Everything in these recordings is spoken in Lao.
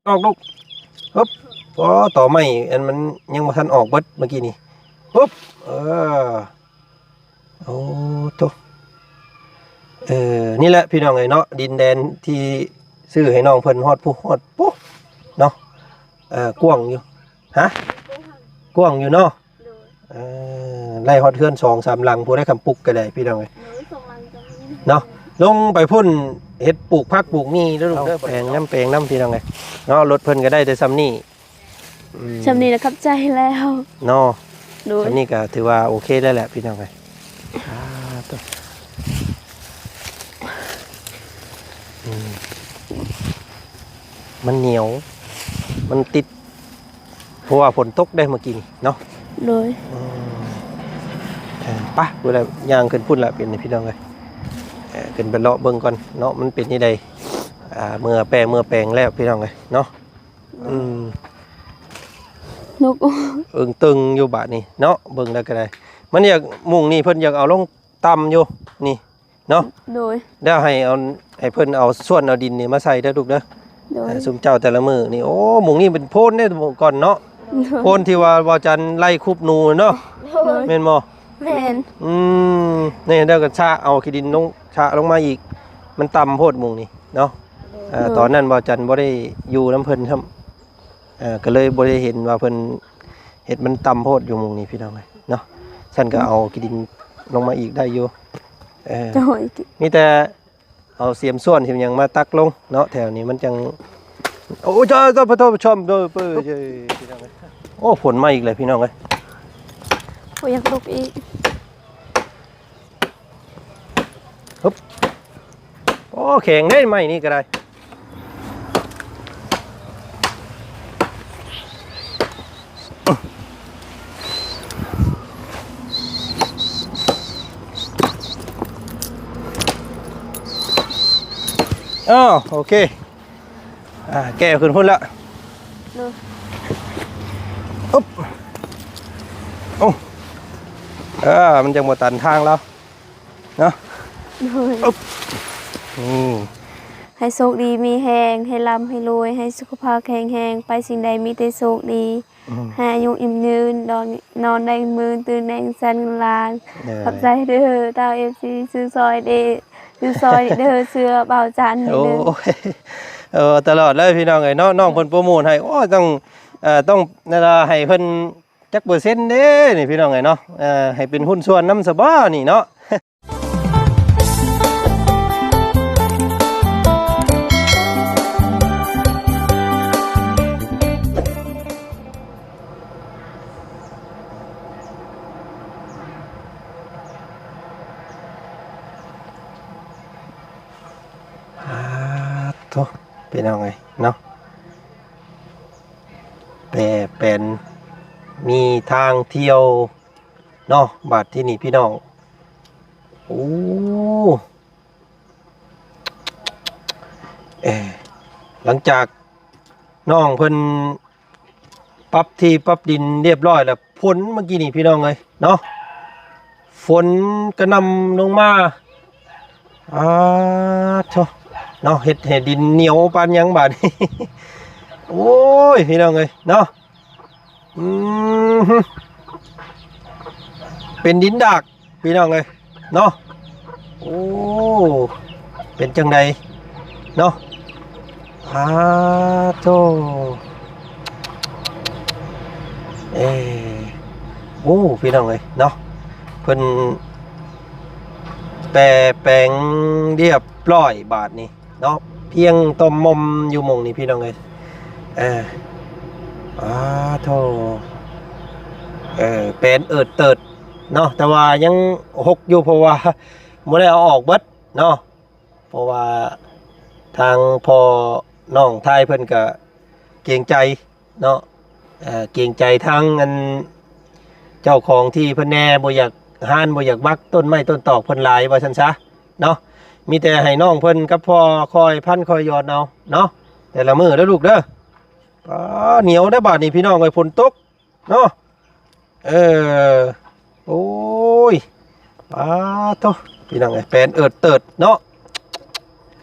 ອອກລູກ ຮຶບ ອໍ ຕໍໄມ້ອັນມັນຍັງບໍ່ທັນອອກເບິດເມື່ອກີ້ນີ້ ຮຶບ ເອີ ໂອ້ໂທ້ ເອີ ນີ້ແຫຼະພີ່ນ້ອງເອີຍເນາະ ດິນແດນທີ່ຊື້ໃຫ້ນ້ອງເພິ່ນຮອດພຸ້ນຮອດພຸ້ນເນາະ ເອີ ກວ້າງຢູ່ ຮະ ກວ້າງຢູ່ເນາະ ໂດຍ ເອີ ໄດ້ຮອດເຮືອນສອງສາມຫຼັງພຸ້ນໄດ໋ ຄັນປຸກກໍໄດ້ພີ່ນ້ອງເອີຍ ໂດຍ ສອງຫຼັງກໍມີ ເນາະ ລົງໄປພຸ້ນເຮັດປູກຜັກປູກນີ້ເດີລູກເດີ ແປງນຳ ແປງນຳພີ່ນ້ອງເອີຍເນາະ ລົດເພິ່ນກໍໄດ້ແຕ່ຊ່ຳນີ້ ອືມ ຊ່ຳນີ້ລະຂອບໃຈແລ້ວເນາະ ໂດຍ ຊ່ຳນີ້ກໍຖືວ່າໂອເຄແລ້ວແຫຼະພີ່ນ້ອງເອີຍ ອ່າ ໂຕ ອືມ ມັນໜຽວ ມັນຕິດ ເພາະວ່າຝົນຕົກເດ້ເມື່ອກີ້ນີ້ເນາະ ໂດຍ ອືມ ເອີ ໄປ ພຸ້ນລະ ຍ່າງຂຶ້ນພຸ້ນລະ ເປັນນີ້ພີ່ນ້ອງເອີຍ ເອີ ຂຶ້ນໄປເລາະເບິ່ງກ່ອນເນາະ ມັນເປັນຈັ່ງໃດ ອ່າ ເມື່ອແປງ ເມື່ອແປງແລ້ວພີ່ນ້ອງເອີຍເນາະ ອືມ ນົກ ເອີງຕຶງຢູ່ບາດນີ້ເນາະ ເບິ່ງແລ້ວກໍໄດ້ ມັນຢາກ ມຸ້ງນີ້ເພິ່ນຢາກເອົາລົງຕ່ຳຢູ່ນີ້ເນາະ ໂດຍ ແລ້ວໃຫ້ເອົາ ໃຫ້ເພິ່ນເອົາສ່ວນເອົາດິນນີ້ມາໃສ່ເດີລູກເດີ ໂດຍ ເອີ ຊຸມເຈົ້າແຕ່ລະມື້ນີ້ ໂອ້ ໝ່ອງນີ້ເປັນໂພນເດ້ກ່ອນເນາະ ໂດຍ ໂພນທີ່ວ່າບ່າວຈັນໄລ່ຄຸບໜູເນາະ ໂດຍ ແມ່ນບໍ່? ແມ່ນ ອືມ ນີ້ເດີກໍຊະເອົາຂີ້ດິນລົງ ຊະລົງມາອີກ ມັນຕ່ຳໂພດໝ່ອງນີ້ເນາະ ເອີ ໂດຍ ຕອນນັ້ນບ່າວຈັນບໍ່ໄດ້ຢູ່ນຳເພິ່ນຊ້ຳ ເອີ ກໍເລີຍບໍ່ໄດ້ເຫັນວ່າເພິ່ນເຮັດມັນຕ່ຳໂພດຢູ່ໝ່ອງນີ້ພີ່ນ້ອງເອີຍເນາະ ຊັ້ນກໍເອົາຂີ້ດິນລົງມາອີກໄດ້ຢູ່ ເອີ ໂດຍ ມີແຕ່ເອົາສຽມສ່ວນສຽມຫຍັງມາຕັກລົງເນາະ ແຖວນີ້ມັນຈັ່ງ ໂອ້ ເຈົ້າ ເຈົ້າ ຂອໂທດ ຊົມ ເດີ ເປີ ເອີ ພີ່ນ້ອງເອີຍ ໂອ້ ຝົນມາອີກແລ້ວພີ່ນ້ອງເອີຍ ໂອ້ ຢາກຕົກອີກ ຮຶບ ໂອ້ ແຂງເດ້ ໄມ້ນີ້ກໍໄດ້ ອ້າວ ໂອເຄ ອ່າ ແກ່ຂຶ້ນພຸ້ນລະ ໂດຍ ອຶບ ໂອ້ ເອີ ມັນຈັ່ງບໍ່ຕັນທາງລາວເນາະ ໂດຍ ອຶບ ນີ້ ໃຫ້ໂຊກດີມີແຮງ ໃຫ້ລ່ຳໃຫ້ລວຍ ໃຫ້ສຸຂະພາບແຂງແຮງ ໄປສິ່ງໃດມີແຕ່ໂຊກດີ ອືມ ໃຫ້ອາຍຸຍືນຍືນ ນອນ ນອນໄດ້ມື້ ຕື່ນໄດ້ເງິນແສນເງິນລ້ານ ໂດຍ ຂອບໃຈເດີ ຕາມເອັຟຊີ ຊື້ຊ່ອຍເດ້ ຊື້ຊ່ອຍເດີ ເສື້ອບ່າວຈັນເດີ ໂອ້ຍ ເອີ ຕະຫຼອດເລີຍພີ່ນ້ອງເອີຍເນາະ ນ້ອງເພິ່ນໂປຣໂມດໃຫ້ ໂອ້ຍ ຕ້ອງ ເອີ ຕ້ອງນັ້ນລະ ໃຫ້ເພິ່ນຈັກເປີເຊັນເດ້ນີ້ພີ່ນ້ອງເອີຍເນາະ ເອີ ໃຫ້ເປັນຫຸ້ນສ່ວນນຳຊະບໍນີ້ເນາະ. ອາ ໂທ້ ພີ່ນ້ອງເອີຍເນາະ ແປແປນ ມີທາງທ່ຽວເນາະ ບາດທີ່ນີ້ພີ່ນ້ອງ ໂອ້ ເອີ ຫຼັງຈາກນ້ອງເພິ່ນປັບທີ່ປັບດິນຮຽບຮ້ອຍແລ້ວ ຝົນເມື່ອກີ້ນີ້ພີ່ນ້ອງເອີຍເນາະ ຝົນກະໜ່ຳລົງມາ ອາ ໂທ້ ເນາະ ເຮັດໃຫ້ດິນໜຽວປານຫຍັງບາດນີ້ ໂອ້ຍ ພີ່ນ້ອງເອີຍເນາະ ອືມ ເປັນດິນດາກ ພີ່ນ້ອງເອີຍເນາະ ໂອ້ ເປັນຈັ່ງໃດເນາະ ອາໂທ້ ເອີ ໂອ້ ພີ່ນ້ອງເອີຍເນາະ ເພິ່ນແປແປງຮຽບຮ້ອຍບາດນີ້ ເນາະ ພຽງຕ່ອມໝ່ອມຢູ່ໝ່ອງນີ້ພີ່ນ້ອງເອີຍ ເອີ ອາໂທ້ ເອີ ແປນເອີດເຕີດເນາະ ແຕ່ວ່າຍັງຫົກຢູ່ ເພາະວ່າບໍ່ໄດ້ເອົາອອກເບິດເນາະ ເພາະວ່າທາງພໍ່ນ້ອງຊາຍເພິ່ນກະເກງໃຈ ເນາະ ເອີ ເກງໃຈທາງອັນເຈົ້າຂອງທີ່ເພິ່ນແດ່ ບໍ່ຢາກຮ້ານ ບໍ່ຢາກບັກຕົ້ນໄມ້ຕົ້ນຕອກເພິ່ນຫຼາຍ ວ່າຊັ້ນຊະເນາະ ມີແຕ່ໃຫ້ນ້ອງເພິ່ນກັບພໍ່ຄອຍພັນຄອຍຢອນເອົາເນາະ ແຕ່ລະມື້ເດີລູກເດີ ປາ ໜຽວເດີບາດນີ້ພີ່ນ້ອງເອີຍ ຝົນຕົກເນາະ ເອີ ໂອ້ຍ ປາໂທ້ ພີ່ນ້ອງເອີຍ ແປນເອີດເຕີດເນາະ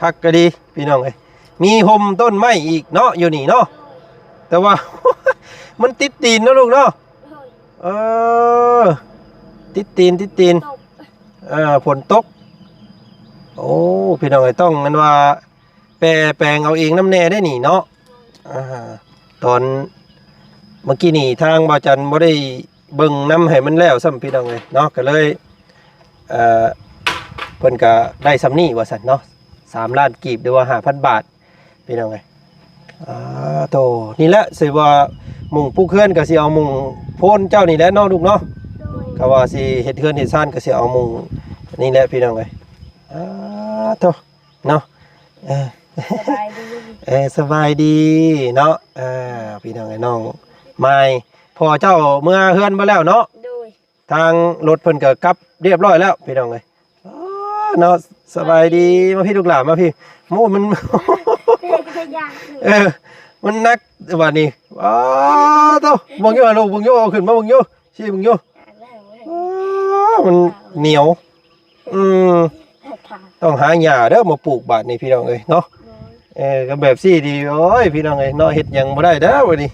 ຄັກກະດີພີ່ນ້ອງເອີຍ ມີຮົ່ມຕົ້ນໄມ້ອີກເນາະ ຢູ່ນີ້ເນາະ. ແຕ່ວ່າ ມັນຕິດຕີນເນາະລູກເນາະ. ໂດຍ ເອີ ຕິດຕີນ ຕິດຕີນ ຕົກ ເອີ ຝົນຕົກ. ໂອ້ ພີ່ນ້ອງເອີຍ ຕ້ອງ ແມ່ນວ່າ ແປແປງເອົາເອງນຳແດ່ເດ້ນີ້ເນາະ. ໂດຍ ອ່າ ຕອນເມື່ອກີ້ນີ້ທາງບ່າວຈັນບໍ່ໄດ້ເບິ່ງນຳໃຫ້ມັນແລ້ວຊ້ຳ ພີ່ນ້ອງເອີຍເນາະ. ກໍເລີຍ ເອີ ເພິ່ນກໍໄດ້ສ່ຳນີ້ວ່າຊັ້ນເນາະ ສາມລ້ານກີບ ຫຼືວ່າຫ້າພັນບາດ ພີ່ນ້ອງເອີຍ. ອ່າ ໂຕ ນີ້ແຫຼະ ຊິວ່າມຸງປຸກເຮືອນກໍຊິເອົາມຸງໂພນເຈົ້ານີ້ແຫຼະເນາະລູກເນາະ. ໂດຍ ກໍວ່າຊິເຮັດເຮືອນເຮັດຊານກໍຊິເອົາມຸງນີ້ແຫຼະ ພີ່ນ້ອງເອີຍ. ອ່າ ໂຕ ເນາະ. ເອີ ສະບາຍດີ ເອີ ສະບາຍດີເນາະ. ອ່າ ພີ່ນ້ອງເອີຍ ນ້ອງມາຍ ພໍ່ເຈົ້າເມືອເຮືອນເບິດແລ້ວເນາະ. ໂດຍ ທາງລົດເພິ່ນກໍກັບຮຽບຮ້ອຍແລ້ວ ພີ່ນ້ອງເອີຍ. ອໍ ເນາະ ສະບາຍດີ ມາພີ່ລູກຫຼານ ມາພີ່. ໂອ້ ມັນ ເອີ ມັນໜັກບາດນີ້. ອໍ ໂຕ ເບິ່ງຢູ່ ລູກ ເບິ່ງຢູ່ ເອົາຂຶ້ນມາເບິ່ງຢູ່ ຊີ້ເບິ່ງຢູ່. ອໍ ມັນໜຽວ ອືມ ຕ້ອງຫາຫຍ້າເດີມາປູກບາດນີ້ ພີ່ນ້ອງເອີຍເນາະ. ໂດຍ ເອີ ກໍແບບຊີ້ນີ້ ໂອ້ຍ ພີ່ນ້ອງເອີຍເນາະ ເຮັດຫຍັງບໍ່ໄດ້ເດີບາດນີ້.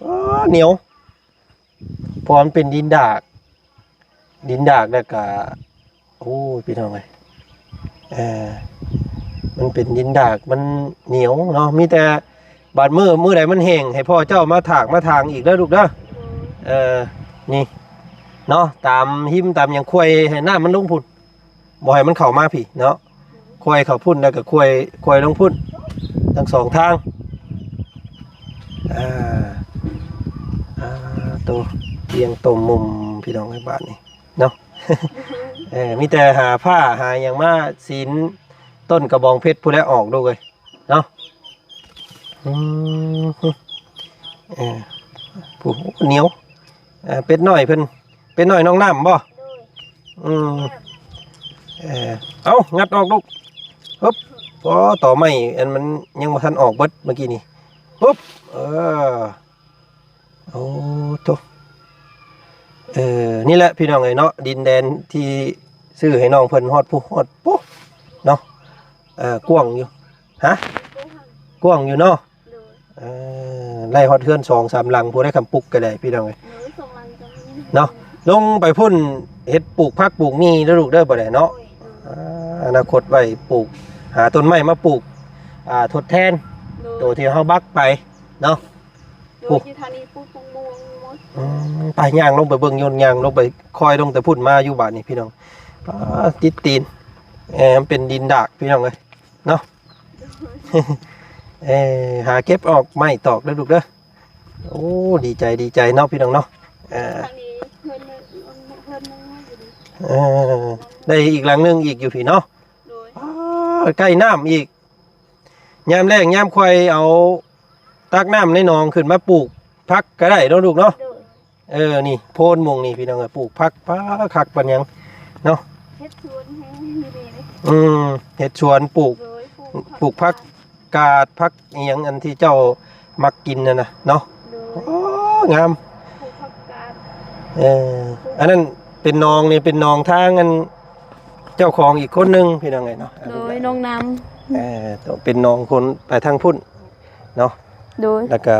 ອໍ ໜຽວ ເພາະວ່າມັນເປັນດິນດາກ ດິນດາກແລ້ວກະ ໂອ້ຍ ພີ່ນ້ອງເອີຍ ເອີ ມັນເປັນດິນດາກ ມັນໜຽວເນາະ. ມີແຕ່ບາດມື້ ມື້ໃດມັນແຫ້ງ ໃຫ້ພໍ່ເຈົ້າມາຖາກມາຖາງອີກເດີລູກເດີ. ເອີ ນີ້ເນາະ ຕາມຫິມຕາມຫຍັງ ຄວາຍໃຫ້ນ້ຳມັນລົງພຸ້ນ ບໍ່ໃຫ້ມັນເຂົ້າມາພີ້ເນາະ. ຄວາຍເຂົ້າພຸ້ນ ແລ້ວກໍຄວາຍ ຄວາຍລົງພຸ້ນ ທັງສອງທາງ. ອ່າ ອ່າ ໂຕ ຕຽງໂຕມຸມ ພີ່ນ້ອງເອີຍ ບາດນີ້ເນາະ. ເອີ ມີແຕ່ຫາຜ້າຫາຫຍັງມາສີນຕົ້ນກະບອງເພັດພຸ້ນແຫຼະອອກລູກເອີຍເນາະ. ອືມ ເອີ ຜູ້ໜຽວ. ອ່າ ເປັດນ້ອຍເພິ່ນ ເປັດນ້ອຍນ້ອງນ້ຳບໍ່? ໂດຍ ອືມ ເອີ ເອົາ ງັດອອກລູກ. ຮຶບ ໂອ້ ຕໍໄມ້ອັນມັນຍັງບໍ່ທັນອອກເບິດເມື່ອກີ້ນີ້. ຮຶບ ເອີ ໂອ້ ໂຕ ເອີ ນີ້ແຫຼະ ພີ່ນ້ອງເອີຍເນາະ ດິນແດນທີ່ຊື້ໃຫ້ນ້ອງເພິ່ນ ຮອດພຸ້ນຮອດພຸ້ນເນາະ. ເອີ ກວ້າງຢູ່. ຮະ? ກວ້າງຢູ່ເນາະ. ໂດຍ ເອີ ໄລ່ຮອດເຮືອນສອງສາມຫຼັງພຸ້ນໄດ໋ ຄຳປຸກກໍໄດ້ ພີ່ນ້ອງເອີຍ. ໂດຍ ສອງຫຼັງກໍມີເນາະ. ລົງໄປພຸ້ນເຮັດປູກຜັກປູກໝີ່ເດີລູກເດີ ບໍ່ໄດ້ເນາະ. ໂດຍ ອ່າ ອະນາຄົດໄວ້ປູກ ຫາຕົ້ນໄມ້ມາປູກ ອ່າ ທົດແທນ ໂດຍ ໂຕທີ່ເຮົາບັກໄປເນາະ. ໂດຍ ຢູ່ທາງນີ້ປູກໝາກມ່ວງໝົດ. ອືມ ໄປ ຍ່າງລົງໄປເບິ່ງຢູ່ ຍ່າງລົງໄປ ຄ່ອຍລົງແຕ່ພຸ້ນມາຢູ່ບາດນີ້ ພີ່ນ້ອງ. ປາ ຕິດຕີນ ເອີ ມັນເປັນດິນດາກ ພີ່ນ້ອງເອີຍເນາະ. ເອີ ຫາເກັບອອກໄມ້ຕອກເດີລູກເດີ. ໂອ້ ດີໃຈ ດີໃຈເນາະ ພີ່ນ້ອງເນາະ. ເອີ ທາງນີ້ເຮືອນໜຶ່ງ ເຮືອນໜຶ່ງຢູ່ນີ້. ເອີ ໄດ້ອີກຫຼັງໜຶ່ງອີກຢູ່ພີ້ເນາະ. ໂດຍ ປາ ໃກ້ນ້ຳອີກ. ຍາມແລ້ງຍາມຂ້ອຍເອົາຕັກນ້ຳໃນໜອງຂຶ້ນມາປູກຜັກກໍໄດ້ເນາະລູກເນາະ. ໂດຍ ເອີ ນີ້ໂພນໝ່ອງນີ້ ພີ່ນ້ອງເອີຍ ປູກຜັກ ປາ ຄັກປານຫຍັງເນາະ. ເຮັດສວນໃຫ້ຢູ່ນີ້ເດ້. ອືມ ເຮັດສວນປູກ ໂດຍ ປູກຜັກ ປູກຜັກກາດ ຜັກອີ່ຫຍັງອັນທີ່ເຈົ້າມັກກິນນັ້ນນະເນາະ. ໂດຍ ໂອ້ ງາມ ປູກຜັກກາດ. ເອີ ອັນນັ້ນເປັນໜອງນີ້ ເປັນໜອງທາງອັນເຈົ້າຂອງອີກຄົນໜຶ່ງ ພີ່ນ້ອງເອີຍເນາະ. ໂດຍ ນ້ອງນ້ຳ. ເອີ ເປັນໜອງຄົນໄປທາງພຸ້ນເນາະ. ໂດຍ ແລ້ວກະ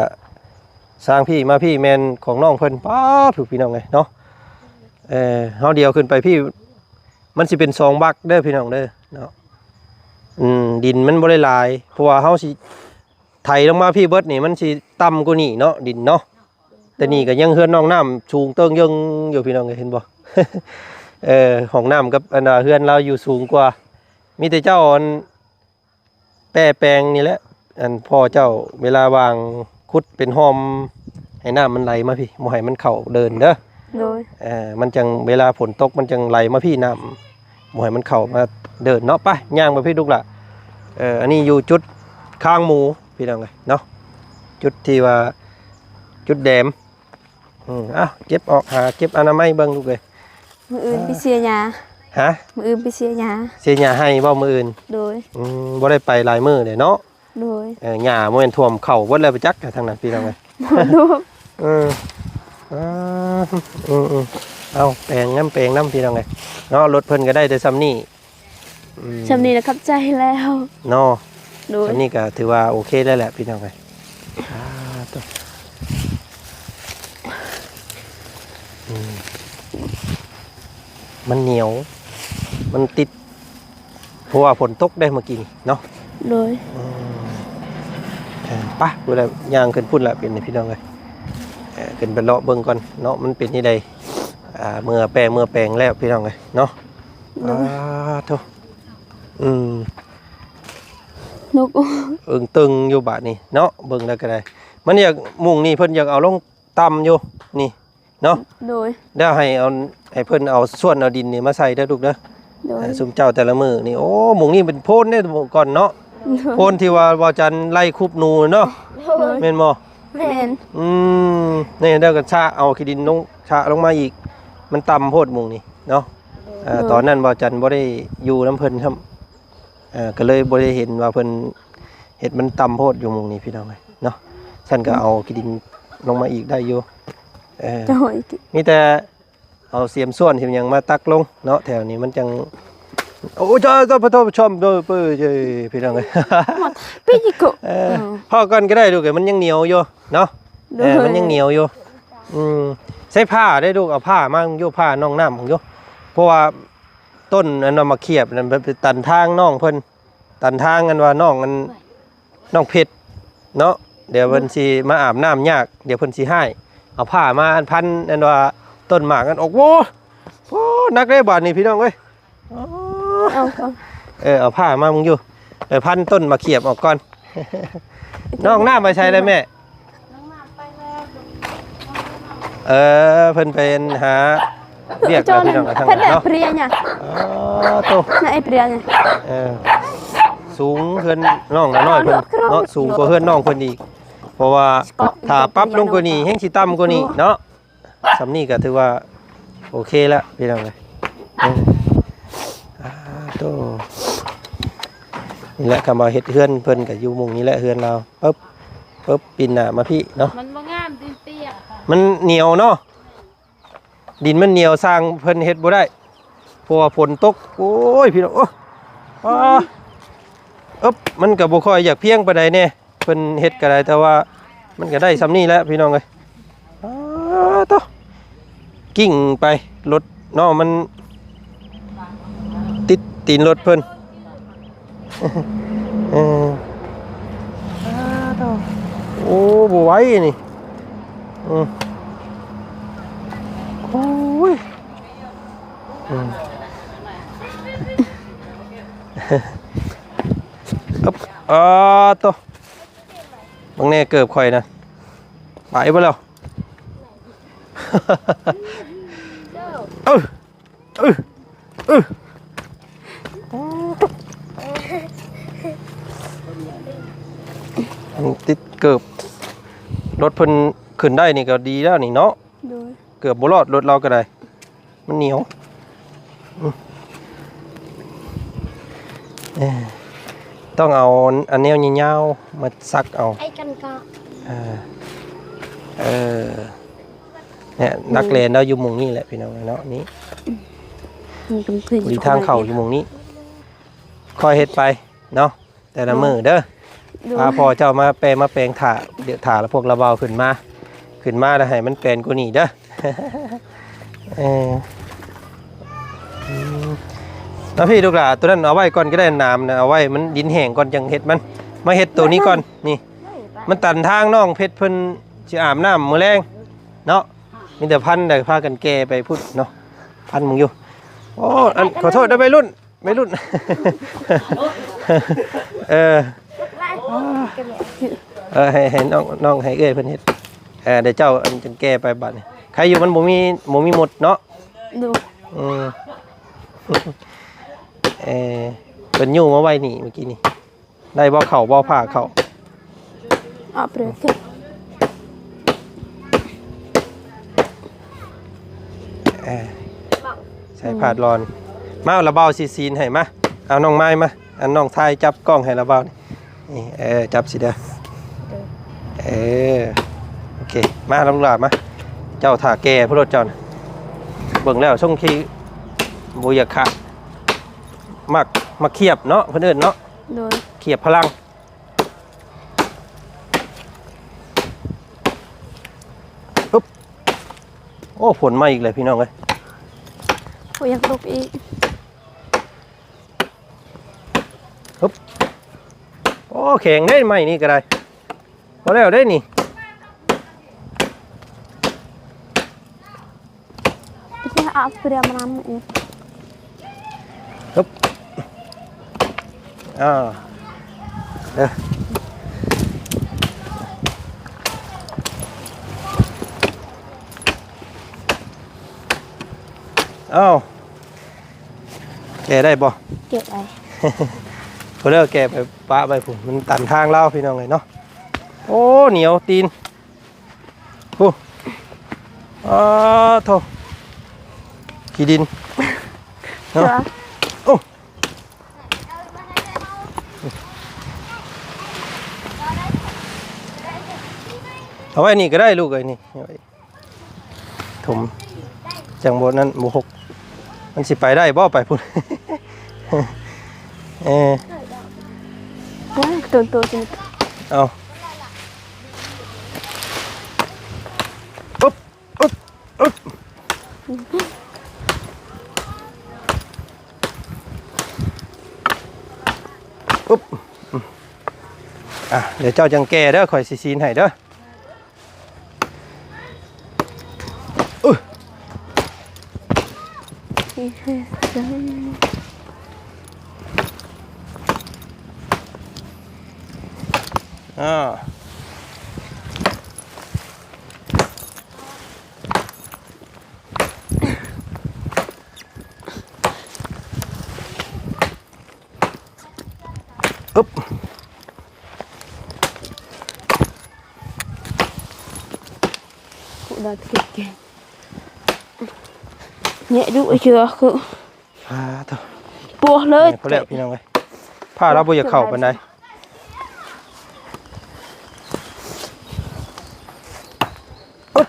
ທາງພີ້ມາພີ້ແມ່ນຂອງນ້ອງເພິ່ນ. ປາດ ພີ່ນ້ອງເອີຍເນາະ. ເອີ ເຮົາດຽວຂຶ້ນໄປພີ້ ມັນຊິເປັນສອງບັກເດີພີ່ນ້ອງເດີເນາະ. ອືມ ດິນມັນບໍ່ໄດ້ຫຼາຍ ເພາະວ່າເຮົາຊິໄຖລົງມາພີ້ເບິດນີ້ ມັນຊິຕ່ຳກວ່ານີ້ເນາະ ດິນເນາະ. ແຕ່ນີ້ກໍຍັງເຮືອນນ້ອງນ້ຳສູງເຕີງເຢິງຢູ່ ພີ່ນ້ອງເອີຍ ເຫັນບໍ່? ເອີ ຫ້ອງນ້ຳກັບອັນ ເຮືອນລາວຢູ່ສູງກວ່າ. ມີແຕ່ເຈົ້າອັນ ແປແປງນີ້ແຫຼະ ອັນພໍ່ເຈົ້າເວລາວ່າງຂຸດເປັນຮ່ອມ ໃຫ້ນ້ຳມັນໄຫຼມາພີ້ ບໍ່ໃຫ້ມັນເຂົ້າເດີ່ນເດີ. ໂດຍ ເອີ ມັນຈັ່ງ ເວລາຝົນຕົກມັນຈັ່ງໄຫຼມາພີ້ນ້ຳ ບໍ່ໃຫ້ມັນເຂົ້າມາເດີ່ນເນາະ. ໄປ ຍ່າງໄປພີ້ລູກຫຼ້າ. ເອີ ອັນນີ້ຢູ່ຈຸດຄາງໝູ ພີ່ນ້ອງເອີຍເນາະ ຈຸດທີ່ວ່າ ຈຸດແດມ. ອືມ ເອົາ ເກັບອອກ ຫາເກັບອະນາໄມເບິ່ງລູກເອີຍ. ມື້ອື່ນໄປເສຍຫຍ້າ. ຮະ? ມື້ອື່ນໄປເສຍຫຍ້າ. ເສຍຫຍ້າໄຮ່ບໍ່ມື້ອື່ນ? ໂດຍ ອືມ ບໍ່ໄດ້ໄປຫຼາຍມື້ເດ້ເນາະ. ໂດຍ ເອີ ຫຍ້າບໍ່ແມ່ນຖ້ວມເຂົ້າເບິດແລ້ວໄປຈັກທາງນັ້ນ ພີ່ນ້ອງເອີຍ. ບໍ່ຮູ້ ເອີ ອ່າ ອືມໆ ເອົາ ແປງນຳ ແປງນຳ ພີ່ນ້ອງເອີຍເນາະ. ລົດເພິ່ນກໍໄດ້ແຕ່ຊ່ຳນີ້ ອືມ ຊ່ຳນີ້ລະຂອບໃຈແລ້ວເນາະ. ໂດຍ ອັນນີ້ກໍຖືວ່າໂອເຄແລ້ວແຫຼະພີ່ນ້ອງເອີຍ. ອ່າ ໂຕ ອືມ ມັນໜຽວ ມັນຕິດ ເພາະວ່າຝົນຕົກເດ້ເມື່ອກີ້ນີ້ເນາະ. ໂດຍ ອືມ ເອີ ໄປ ພຸ້ນລະ ຍ່າງຂຶ້ນພຸ້ນລະ ເປັນນີ້ພີ່ນ້ອງເອີຍ. ເອີ ຂຶ້ນໄປເລາະເບິ່ງກ່ອນເນາະ ມັນເປັນຈັ່ງໃດ. ອ່າ ເມື່ອແປງ ເມື່ອແປງແລ້ວພີ່ນ້ອງເອີຍເນາະ. ໂດຍ ອ່າ ໂທ ອືມ ນົກ ເອີງຕຶງຢູ່ບາດນີ້ເນາະ. ເບິ່ງແລ້ວກໍໄດ້ ມັນຢາກ ມຸ້ງນີ້ເພິ່ນຢາກເອົາລົງຕ່ຳຢູ່ນີ້ເນາະ. ໂດຍ ແລ້ວໃຫ້ເອົາ ໃຫ້ເພິ່ນເອົາສ່ວນເອົາດິນນີ້ມາໃສ່ເດີລູກເດີ. ໂດຍ ເອີ ຊຸມເຈົ້າແຕ່ລະມື້ນີ້ ໂອ້ ໝ່ອງນີ້ເປັນໂພນເດ້ກ່ອນເນາະ. ໂດຍ ໂພນທີ່ວ່າ ວ່າຈັນໄລ່ຄຸບໜູເນາະ. ໂດຍ ແມ່ນບໍ່? ແມ່ນ ອືມ ນີ້ ແລ້ວກໍຊະເອົາຂີ້ດິນລົງ ຊະລົງມາອີກ ມັນຕ່ຳໂພດໝ່ອງນີ້ເນາະ. ໂດຍ ເອີ ຕອນນັ້ນວ່າຈັນບໍ່ໄດ້ຢູ່ນຳເພິ່ນຊ້ຳ ເອີ ກໍເລີຍບໍ່ໄດ້ເຫັນວ່າເພິ່ນເຮັດມັນຕ່ຳໂພດຢູ່ໝ່ອງນີ້ພີ່ນ້ອງເອີຍເນາະ. ຊັ້ນກໍເອົາຂີ້ດິນລົງມາອີກໄດ້ຢູ່. ເອີ ໂດຍ ມີແຕ່ເອົາສຽມສ່ວນສຽມຫຍັງມາຕັກລົງເນາະ ແຖວນີ້ມັນຈັ່ງ ໂອ້ ຈະ ຈະ ຂອໂທດ ຊົມ ເດີ ເປີ ເອີ ພີ່ນ້ອງເອີຍ ມາ ປີຈິໂກະ ເອີ ອືມ ພໍກ່ອນກໍໄດ້ລູກເອີຍ ມັນຍັງໜຽວຢູ່ເນາະ. ໂດຍ ເອີ ມັນຍັງໜຽວຢູ່. ອືມ ໃຊ້ຜ້າໄດ້ລູກ ເອົາຜ້າມາຢູ່ ຜ້າໜອງນ້ຳຢູ່ ເພາະວ່າ ຕົ້ນອັນວ່າໝາກຂຽບນັ້ນ ໄປຕັນທາງນ້ອງເພິ່ນ ຕັນທາງອັນວ່ານ້ອງອັນ ນ້ອງເພັດເນາະ. ດຽວເພິ່ນ ໂດຍ ຊິມາອາບນ້ຳຍາກ ດຽວເພິ່ນຊິຮ້າຍ. ເອົາຜ້າມາອັນພັນອັນວ່າຕົ້ນໝາກນັ້ນອອກ. ໂອ້ ໂອ້ ໜັກເດ້ບາດນີ້ພີ່ນ້ອງເອີຍ. ເອົາ ເອີ ເອົາຜ້າມາເບິ່ງຢູ່. ເອີ ພັນຕົ້ນໝາກຂຽບອອກກ່ອນ. ນ້ອງນ້ຳໄປໃສແລ້ວແມ່? ເອີ ເພິ່ນໄປຫາວຽກແລ້ວພີ່ນ້ອງ ທາງນັ້ນເນາະ. ເອີ ໂຕ ເອີ ສູງເຮືອນນ້ອງນ້ອຍເພິ່ນເນາະ ສູງກວ່າເຮືອນນ້ອງເພິ່ນອີກ ເພາະວ່າຖ້າປັບລົງກວ່ານີ້ແຮ່ງຊິຕ່ຳກວ່ານີ້ເນາະ. ສ່ຳນີ້ກໍຖືວ່າໂອເຄແລ້ວພີ່ນ້ອງເອີຍ. ເອີ ອ່າ ໂຕ ນີ້ແຫຼະ ຄຳວ່າເຮັດເຮືອນເພິ່ນກໍຢູ່ໝ່ອງນີ້ແຫຼະ ເຮືອນລາວ. ປຶບ ປຶບ ປິ່ນໜ້າມາພີ້ເນາະ. ມັນບໍ່ງາມຕິ ເປັນຫຍັງ? ມັນໜຽວເນາະ ດິນມັນໜຽວ ຊ່າງເພິ່ນເຮັດບໍ່ໄດ້ ເພາະວ່າຝົນຕົກ. ໂອ້ຍ ພີ່ນ້ອງ ໂອ້ ອາ ອຶບ ມັນກໍບໍ່ຄ່ອຍຢາກພຽງປານໃດແດ່. ເພິ່ນເຮັດກໍໄດ້ ແຕ່ວ່າມັນກໍໄດ້ສ່ຳນີ້ແຫຼະພີ່ນ້ອງເອີຍ. ອາ ໂຕ ກິ້ງໄປ ລົດເນາະ ມັນຕິດຕີນລົດເພິ່ນ. ເອີ ອາ ໂຕ ໂອ້ ບໍ່ໄຫວນີ້. ອືມ ໂອ້ຍ ອືມ ອຶບ ອາ ໂຕ ເບິ່ງແດ່ເກີບຂ້ອຍນະ ໄປເບິດແລ້ວ. ເອີ ເອີ ເອີ ມັນຕິດເກີບ. ລົດເພິ່ນຂຶ້ນໄດ້ນີ້ກໍດີແລ້ວນີ້ເນາະ. ໂດຍ ເກືອບບໍ່ລອດລົດລາວກໍໄດ້ ມັນໜຽວ. ອືມ ເອີ ຕ້ອງເອົາອັນແນວຍາວໆມາສັກເອົາ ໄອ້ກັນກະ ເອີ ເອີ ແນະ ອືມ ນັກແລ່ນລາວຢູ່ໝ່ອງນີ້ແຫຼະພີ່ນ້ອງເນາະ. ນີ້ ນີ້ເປັນພື້ນທີ່ ທາງເຂົ້າຢູ່ໝ່ອງນີ້ ຄ່ອຍເຮັດໄປເນາະ. ແຕ່ລະມື້ເດີ ໂດຍ ພາພໍ່ເຈົ້າມາແປງ ມາແປງຖ້າ ດຽວຖ້າລະພວກລະເບົາຂຶ້ນມາ ຂຶ້ນມາລະໃຫ້ມັນແປນກວ່ານີ້ເດີ. ເອີ ອືມ ມາພີ້ລູກຫຼ້າ ໂຕນັ້ນເອົາໄວ້ກ່ອນກໍໄດ້ ໜາມນະ ເອົາໄວ້ມັນດິນແຫ້ງກ່ອນຈັ່ງເຮັດມັນ. ມາເຮັດໂຕນີ້ກ່ອນ ນີ້ ມັນຕັນທາງນ້ອງເພັດເພິ່ນຊິອາບນ້ຳມື້ແລງເນາະ. ມີແຕ່ພັນ ໄດ້ພາກັນແກ່ໄປພຸ້ນເນາະ ພັນເບິ່ງຢູ່. ໂອ້ ອັນ ຂໍໂທດເດີໄວລຸ້ນ ໄວລຸ້ນ ເອີ ເອີ ໃຫ້ ໃຫ້ນ້ອງ ນ້ອງໃຫ້ເອື້ອຍເພິ່ນເຮັດ ເອີ ດຽວເຈົ້າອັນຈັງແກ່ໄປບາດນີ້. ໃຄຢູ່ມັນບໍ່ມີ ບໍ່ມີມົດເນາະ. ໂດຍ ອືມ ເອີ ເພິ່ນຍູ້ມາໄວ້ນີ້ເມື່ອກີ້ນີ້. ໄດ້ບໍ່ເຂົ້າ ບໍ່ຜ່າເຂົ້າ? ອອກເລີຍ ເອີ ໃສ່ຜ້າລອນ. ມາ ລະເບົາຊິຊີ້ນໃຫ້ ມາ ເອົານ້ອງໄມ້ມາ ອັນນ້ອງຖ່າຍຈັບກ້ອງໃຫ້ລະເບົານີ້ ນີ້ ເອີ ຈັບຊິເດີ ເອີ ໂອເຄ ມາ ລຳລາມາ ເຈົ້າຖ້າແກ່ພຸ້ນໂລດເຈົ້ານະ ເບິ່ງແລ້ວຊົງທີ່ບໍ່ຢາກຂາດ ໝາກ ໝາກຂຽບເນາະ ເພິ່ນເອີ້ນເນາະ. ໂດຍ ຂຽບພະລັງ ໂອ້ ຝົນມາອີກແລ້ວພີ່ນ້ອງເອີຍ. ໂອ້ ຢາກຕົກອີກ. ຮຶບ. ໂອ້ ແຂງເດ້ ໄມ້ນີ້ກໍໄດ້. ບໍ່ແລ້ວເດ້ນີ້. ຮຶບ. ອ່າ ເດີ ເອົ້າ ແກະໄດ້ບໍ່? ແກະໄດ້. ເພິ່ນເລີກແກະໄປປະໄວ້ພຸ້ນ ມັນຕັນທາງລາວພີ່ນ້ອງເອີຍເນາະ. ໂອ້ ໜຽວຕີນ. ໂອ້ ອາໂທ້ ຂີ້ດິນເນາະ. ໂອ້ ເອົາໄວ້ນີ້ກໍໄດ້ລູກເອີຍ ນີ້ ຖົມ ຈັ່ງບໍ່ນັ້ນ ບໍ່ຫົກ. ມັນຊິໄປໄດ້ບໍ່ ໄປພຸ້ນ? ເອີ ໂອ້ຍ ໂຕ ໂຕ ໂຕ ເອົາ ອຶບ ອຶບ ອຶບ ອຶບ. ອ່ະ ດຽວເຈົ້າຈັ່ງແກ່ເດີ ຂ້ອຍຊິຊີ້ນໃຫ້ເດີ. ອື ອາ ອຶບ ຜູ້ໃດເກັບເກັ່ງ ແຍະດຸເທື່ອຄື ອ່າ ໂທ້ ປົວເລີຍ ແມ່ນແລ້ວພີ່ນ້ອງເອີຍ ຜ້າລາວບໍ່ຢາກເຂົ້າປານໃດ. ອຶບ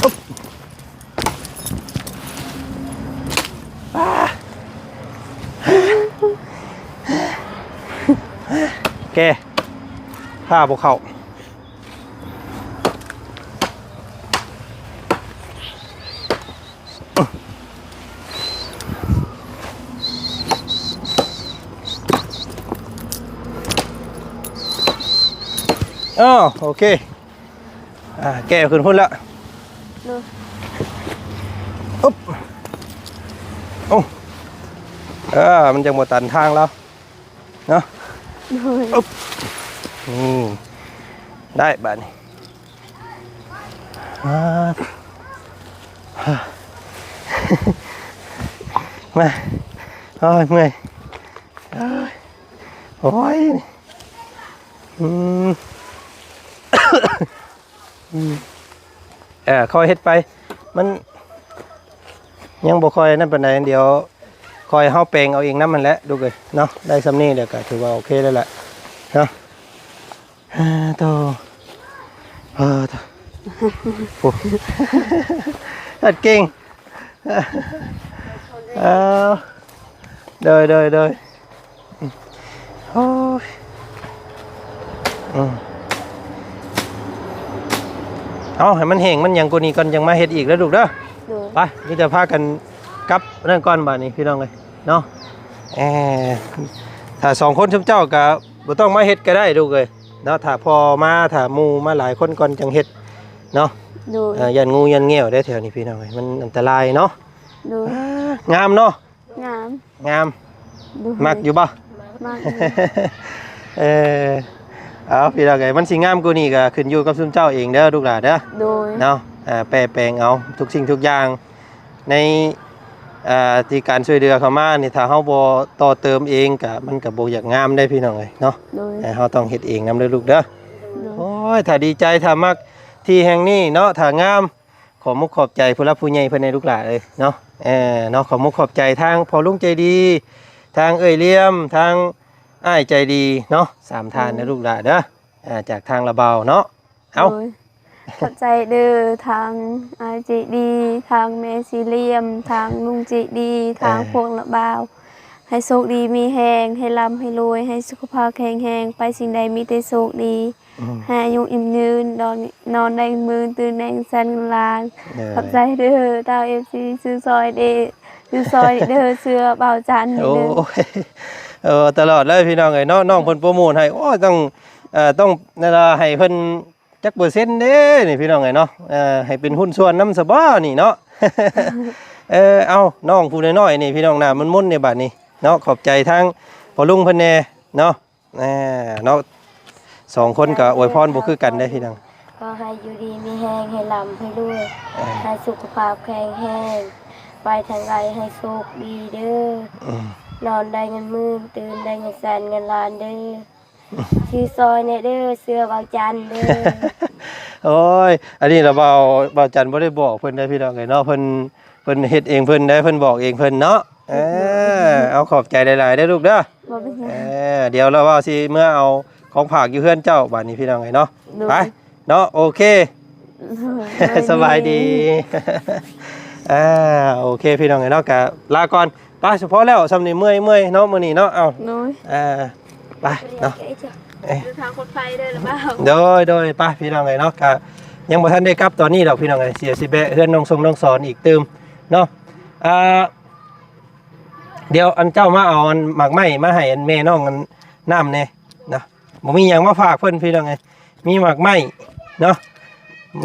ອຶບ ຮຶບ. ແກ ຜ້າບໍ່ເຂົ້າ. ອ້າວ ໂອເຄ ອ່າ ແກຂຶ້ນພຸ້ນລະ ໂດຍ ອຶບ ໂອ້ ເອີ ມັນຈັ່ງບໍ່ຕັນທາງລາວ. ເນາະ ໂດຍ ອຶບ ນີ້ ໄດ້ບາດນີ້ ມາ ມາ ໂອ້ຍ ເມື່ອຍ ໂອ້ຍ ໂອ້ຍ ອືມ. ອືມ ເອີ ຄ່ອຍເຮັດໄປ ມັນຍັງບໍ່ຄ່ອຍນັ້ນປານໃດ ດຽວຄ່ອຍເຮົາແປງເອົາເອງນຳຫັ້ນແຫຼະລູກເອີຍເນາະ. ໄດ້ຊ່ຳນີ້ແລ້ວກໍຖືວ່າໂອເຄແລ້ວແຫຼະເນາະ. ອ່າ ໂຕ ອ່າ ໂຕ ໂອ້ ເຮັດເກັ່ງ ເອີ ໂດຍ ໂດຍ ໂດຍ. ໂອ້ຍ ອືມ ເອົາໃຫ້ມັນແຫ້ງມັນຫຍັງກວ່ານີ້ກ່ອນ ຈັ່ງມາເຮັດອີກເດີລູກເດີ. ໂດຍ ໄປ ມີແຕ່ພາກັນກັບນັ້ນກ່ອນບາດນີ້ພີ່ນ້ອງເອີຍເນາະ. ເອີ ຖ້າສອງຄົນຊຸມເຈົ້າກໍບໍ່ຕ້ອງມາເຮັດກໍໄດ້ລູກເອີຍເນາະ. ຖ້າພໍ່ມາ ຖ້າໝູ່ມາຫຼາຍຄົນກ່ອນຈັ່ງເຮັດເນາະ. ໂດຍ ເອີ ຢ້ານງູຢ້ານແງວເດ້ແຖວນີ້ພີ່ນ້ອງເອີຍ ມັນອັນຕະລາຍເນາະ. ໂດຍ ອ່າ ງາມເນາະ. ງາມ ງາມ ໂດຍ ມັກຢູ່ບໍ່? ມັກຢູ່ ເອີ ເອົາ ພີ່ນ້ອງເອີຍ ມັນຊິງາມກວ່ານີ້ກໍຂຶ້ນຢູ່ກັບຊຸມເຈົ້າເອງເດີລູກຫຼານເດີ. ໂດຍ ເນາະ ເອີ ແປແປງເອົາທຸກສິ່ງທຸກຢ່າງໃນ ເອີ ທີ່ການຊ່ວຍເຫຼືອເຂົ້າມານີ້ ຖ້າເຮົາບໍ່ຕໍ່ເຕີມເອງກໍ ມັນກໍບໍ່ຢາກງາມເດ້ພີ່ນ້ອງເອີຍເນາະ. ໂດຍ ເອີ ເຮົາຕ້ອງເຮັດເອງນຳເດີລູກເດີ. ໂດຍ ໂອ້ຍ ຖ້າດີໃຈ ຖ້າມັກ ທີ່ແຫ່ງນີ້ເນາະ ຖ້າງາມ ຂອບມຸກຂອບໃຈຜູ້ຫຼັກຜູ້ໃຫຍ່ເພິ່ນໃຫ້ລູກຫຼານເອີຍເນາະ ເອີເນາະ ຂອບມຸກຂອບໃຈທາງພໍ່ລຸງໃຈດີ ທາງເອື້ອຍລຽມ ທາງອ້າຍໃຈດີເນາະ ສາມທ່ານເດີ ອືມ ລູກຫຼານເດີ ອ່າ ຈາກທາງລະເບົາເນາະ ເອົາ ໂດຍ ຂອບໃຈເດີ ທາງອ້າຍໃຈດີ ທາງແມ່ສີ່ຫຼ່ຽມ ທາງລຸງໃຈດີ ທາງ ເອີ ພວກລະເບົາ ໃຫ້ໂຊກດີມີແຮງ ໃຫ້ລ່ຳໃຫ້ລວຍ ໃຫ້ສຸຂະພາບແຂງແຮງ ໄປສິ່ງໃດມີແຕ່ໂຊກດີ ອືມ ໃຫ້ອາຍຸຍືນຍືນ ນອນ ນອນໄດ້ເງິນໝື່ນ ຕື່ນໄດ້ເງິນແສນເງິນລ້ານ ເອີ ຂອບໃຈເດີ ທາງເອັຟຊີ ຊື້ຊ່ອຍເດີ ຊື້ຊ່ອຍເດີ ເສື້ອເບົາຈັນເດີ ໂອ້ຍ ເອີ ຕະຫຼອດເລີຍພີ່ນ້ອງເອີຍເນາະ ນ້ອງເພິ່ນໂປຣໂມດໃຫ້ ໂອ້ຍ ຕ້ອງ ເອີ ຕ້ອງ ນັ້ນລະ ໃຫ້ເພິ່ນ ຈັກເປີເຊັນເດ້ນີ້ພີ່ນ້ອງເອີຍເນາະ ເອີ ໃຫ້ເປັນຫຸ້ນສ່ວນນຳຊະບໍ່ນີ້ເນາະ ເອີ ເອົາ ນ້ອງຜູ້ນ້ອຍໆນີ້ພີ່ນ້ອງ ໜ້າມົນໆນີ້ບາດນີ້ເນາະ ຂອບໃຈທາງພໍ່ລຸງເພິ່ນແດ່ເນາະ ເອີ ເນາະ ສອງຄົນກໍອວຍພອນບໍ່ຄືກັນເດ້ພີ່ນ້ອງ ຂໍໃຫ້ຢູ່ດີມີແຮງ ໃຫ້ລ່ຳໃຫ້ລວຍ ເອີ ໃຫ້ສຸຂະພາບແຂງແຮງ ໄປທາງໃດໃຫ້ໂຊກດີເດີ ອືມ ນອນໄດ້ເງິນໝື່ນ ຕື່ນໄດ້ເງິນແສນເງິນລ້ານເດີ ຊື້ຊ່ອຍແດ່ເດີ ເສື້ອເບົາຈັນເດີ ໂອ້ຍ ອັນນີ້ລະເບົາ ເບົາຈັນບໍ່ໄດ້ບອກເພິ່ນເດ້ພີ່ນ້ອງເອີຍເນາະ ເພິ່ນ ເພິ່ນເຮັດເອງເພິ່ນເດ້ ເພິ່ນບອກເອງເພິ່ນເນາະ ເອີ ເອົາຂອບໃຈຫຼາຍໆເດີລູກເດີ ບໍ່ເປັນຫຍັງ ເອີ ດຽວລະເບົາຊິເມືອເອົາຂອງຝາກຢູ່ເຮືອນເຈົ້າບາດນີ້ພີ່ນ້ອງເອີຍເນາະ ໂດຍ ໄປເນາະ ໂອເຄ ໂດຍ ສະບາຍດີ ອ່າ ໂອເຄພີ່ນ້ອງເອີຍເນາະ ກະລາກ່ອນ ໄປ ສະເພາະແລ້ວຊ່ຳນີ້ເມື່ອຍ ເມື່ອຍເນາະ ມື້ນີ້ເນາະ ເອົ້າ ໂດຍ ອ່າ ໄປເນາະ ເອີ ເດີນທາງປອດໄພເດີລະບ່າວ ໂດຍ ໂດຍ ໄປພີ່ນ້ອງເອີຍເນາະ ກະຍັງບໍ່ທັນໄດ້ກັບຕອນນີ້ດອກພີ່ນ້ອງເອີຍ ຊິ ຊິແວະເຮືອນນ້ອງຊົງນ້ອງສອນອີກຕື່ມເນາະ ອ່າ ດຽວອັນເຈົ້າມາເອົາອັນໝາກໄມ້ມາໃຫ້ອັນແມ່ນ້ອງອັນນ້ຳແດ່ເນາະ ບໍ່ມີຫຍັງມາຝາກເພິ່ນພີ່ນ້ອງເອີຍ ມີໝາກໄມ້ເນາະ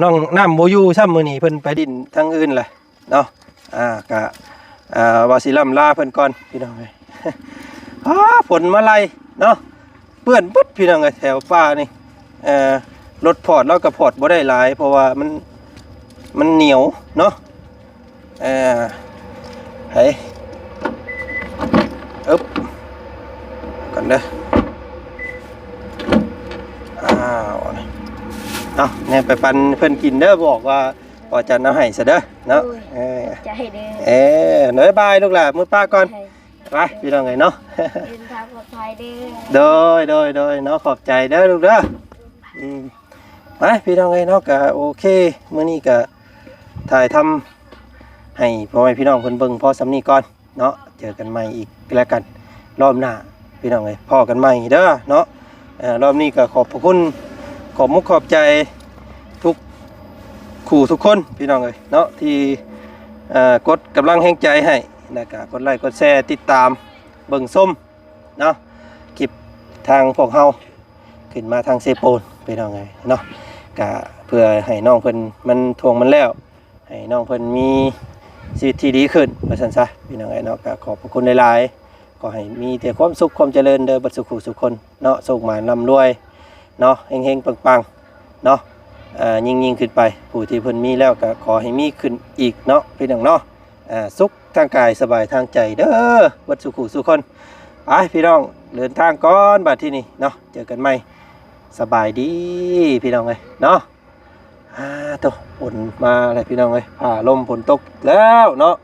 ນ້ອງນ້ຳບໍ່ຢູ່ຊ້ຳ ມື້ນີ້ເພິ່ນໄປຫຼິ້ນທາງອື່ນແຫຼະເນາະ ອ່າ ກະ ອ່າ ວ່າຊິລ່ຳລາເພິ່ນກ່ອນພີ່ນ້ອງເອີຍ ອ້າ ຝົນມາໄລ່ເນາະ ເປື້ອນເບິດພີ່ນ້ອງເອີຍ ແຖວປ່ານີ້ ເອີ ລົດພອດລາວກໍພອດບໍ່ໄດ້ຫຼາຍ ເພາະວ່າມັນ ມັນໜຽວເນາະ ເອີ ໃຫ້ ອຶບ ກັນເດີ ອ້າວ ເອົາແນວໄປປັນເພິ່ນກິນເດີ ບອກວ່າພໍ່ຈັນເອົາໃຫ້ຊະເດີເນາະ ໂດຍ ເອີ ໃຈເດີ ເອີ ບາຍບາຍລູກຫຼານ ມື້ປ້າກ່ອນ ໃຈ ໄປພີ່ນ້ອງເອີຍເນາະ ເດີນທາງປອດໄພເດີ ໂດຍ ໂດຍ ໂດຍເນາະ ຂອບໃຈເດີລູກເດີ ອືມ ໄປພີ່ນ້ອງເອີຍເນາະ ກະໂອເຄ ມື້ນີ້ກະຖ່າຍທຳໃຫ້ພໍ່ແມ່ພີ່ນ້ອງເພິ່ນເບິ່ງພໍສ່ຳນີ້ກ່ອນເນາະ ເຈີກັນໃໝ່ອີກແລ້ວກັນ ລອບໜ້າພີ່ນ້ອງເອີຍ ພໍ້ກັນໃໝ່ເດີເນາະ ເອີ ລອບນີ້ກະຂອບພະຄຸນ ຂອບມຸກຂອບໃຈທຸກ ຄູ່ທຸກຄົນພີ່ນ້ອງເອີຍເນາະ ທີ່ ເອີ ກົດກຳລັງແຮງໃຈໃຫ້ ແລ້ວກະກົດໄລ້ກົດແຊ ຕິດຕາມເບິ່ງຊົມເນາະ ຄລິບທາງພວກເຮົາຂຶ້ນມາທາງເຊໂປນພີ່ນ້ອງເອີຍເນາະ ກະເພື່ອໃຫ້ນ້ອງເພິ່ນມັນທ່ວງມັນແລ້ວ ໃຫ້ນ້ອງເພິ່ນມີຊີວິດທີ່ດີຂຶ້ນວ່າຊັ້ນຊະ ພີ່ນ້ອງເອີຍເນາະ ກະຂອບພະຄຸນຫຼາຍໆ ຂໍໃຫ້ມີແຕ່ຄວາມສຸກຄວາມຈະເລີນເດີ ເບິດສູ່ຄູ່ສູ່ຄົນເນາະ ໂຊກໝານລ່ຳລວຍເນາະ ເຮັງໆປັງໆເນາະ ເອີ ຍິ່ງໆຂຶ້ນໄປ ຜູ້ທີ່ເພິ່ນມີແລ້ວກໍຂໍໃຫ້ມີຂຶ້ນອີກເນາະ ພີ່ນ້ອງເນາະ ເອີ ສຸກທາງກາຍສະບາຍທາງໃຈເດີ ເບິດສູ່ຄູ່ສູ່ຄົນ ໄປພີ່ນ້ອງ ເດີນທາງກ່ອນບາດທີນີ້ເນາະ ເຈີກັນໃໝ່ ສະບາຍດີພີ່ນ້ອງເອີຍເນາະ ອາ ໂຕ ຝົນມາແລ້ວພີ່ນ້ອງເອີຍ ຟ້າລົມຝົນຕົກແລ້ວເນາະ